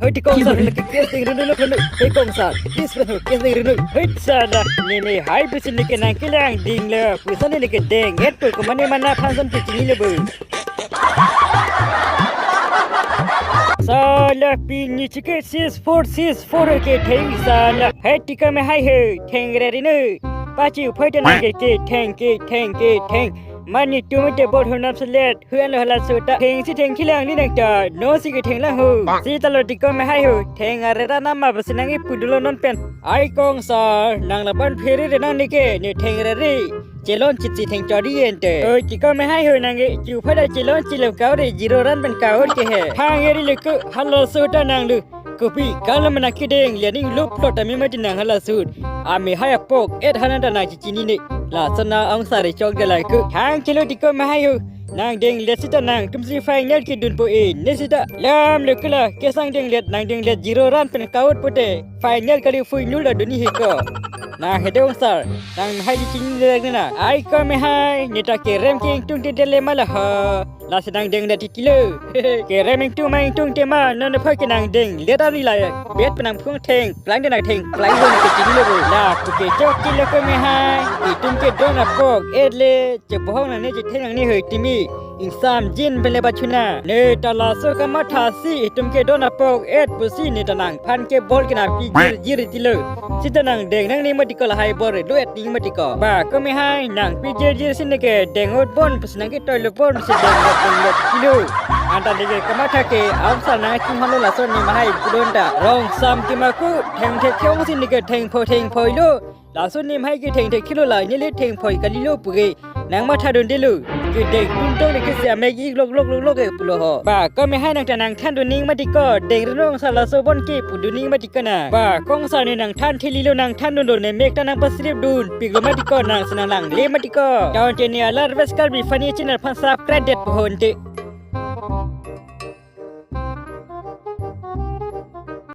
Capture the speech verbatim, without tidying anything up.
Hei, ti kong sar, neke case dengri noi lo, lo. Hei, kong sar, please, lo, case dengri noi. Hei, sala, nene hai pusi neke nangkelang ding lo. Pusi neke deng-et po, komane mana aphan son pi chini lo bo. Sala, pini chike six four six four ke theng sala. Hei, ti kame hai he, thengreri noi. Pachi uphai ta nang ke, ke theng, ke theng, ke theng. Mane tum te bor honam selet. Hu-an lo halaso ta. Thengsi thengkhelang ni nang ta. Nosi kethenglang ho. Seta lo ti kame hai ho. Theng arera nama pusi nang ipu dunlo non pen. Ai kong sar, nang laban phere re nang neke, ne thengreri. Chelon chitsi thengchori ente. Oi, ti kame hai ho nang e. Chu phada chelon chilem kaore, zero run pen kaor ke he. Thang eri le ko, halaso ta nang lo. Kopi, kala mana kedeng, le ning lup plot ami mati nang halaso. Ami hai apok, et hanan ta nang chichinine. Lason na ong sari chok de lai ko. Thang chelo ti kame hai ho. Nang denglet seta nangtumsi final kedun po e, ne seta. Lam le kela, kesang denglet, nang denglet zero run pen kaot pote. Final kali fuinul ta dunji he ko. Nang hede ong sar, nang hai di chini le na. Ai kame hai, ne ta kerem ke ingtung te dele mala ha. Lasi nang denglet titi lo. Kerem ingtung ma ingtung te ma, non phai ke nang denglet ari la. Bet pen nang phung theng, plang de nang theng, plang de nang ke chini lo. La, puke chok chilo kame hai. Itum kedon apok, et le. Chebohong nang ne chetheng nang ne hei timi. Ingsam jin pen le bachuna. Ne ta laso kamathasi itum kedon apok et pusi ne ta nangphan ke bol ke nangpi jir jir tilo. Seta nang deng nang ne mati ko lahai bor do et ne mati ko. Ba kame hai nangpi jir jir si neke deng-ot bon pusi nang ketoi lo bon si deng lo deng lo tilo. Anta neke kamatha ke aum sar nang chinghon lo laso ne mahai pudon ta. Rong sam ti ma ko thengthek thong si neke thengphoi thengphoi lo. Laso ne mahai ke thengthek thilo la, ne le thengphoi kalilo puke. Nang matha dun dilo. Kedeng tuntong ne kesi amek ik lok lok lok lok ke pulo ho. Ba, kame hai nang ta nangthan dun ning mati ko, deng ri nong sar laso bon ke pu dun ning mati ko na. Ba, kong sar ne nangthan thililo, nangthan dun dun ne mek ta nangpasrip dun. Pik lo mati ko, nang si nanglangle mati ko. Taon te ne alar ves Karbi Funny channel aphan subscribe det po ho ante.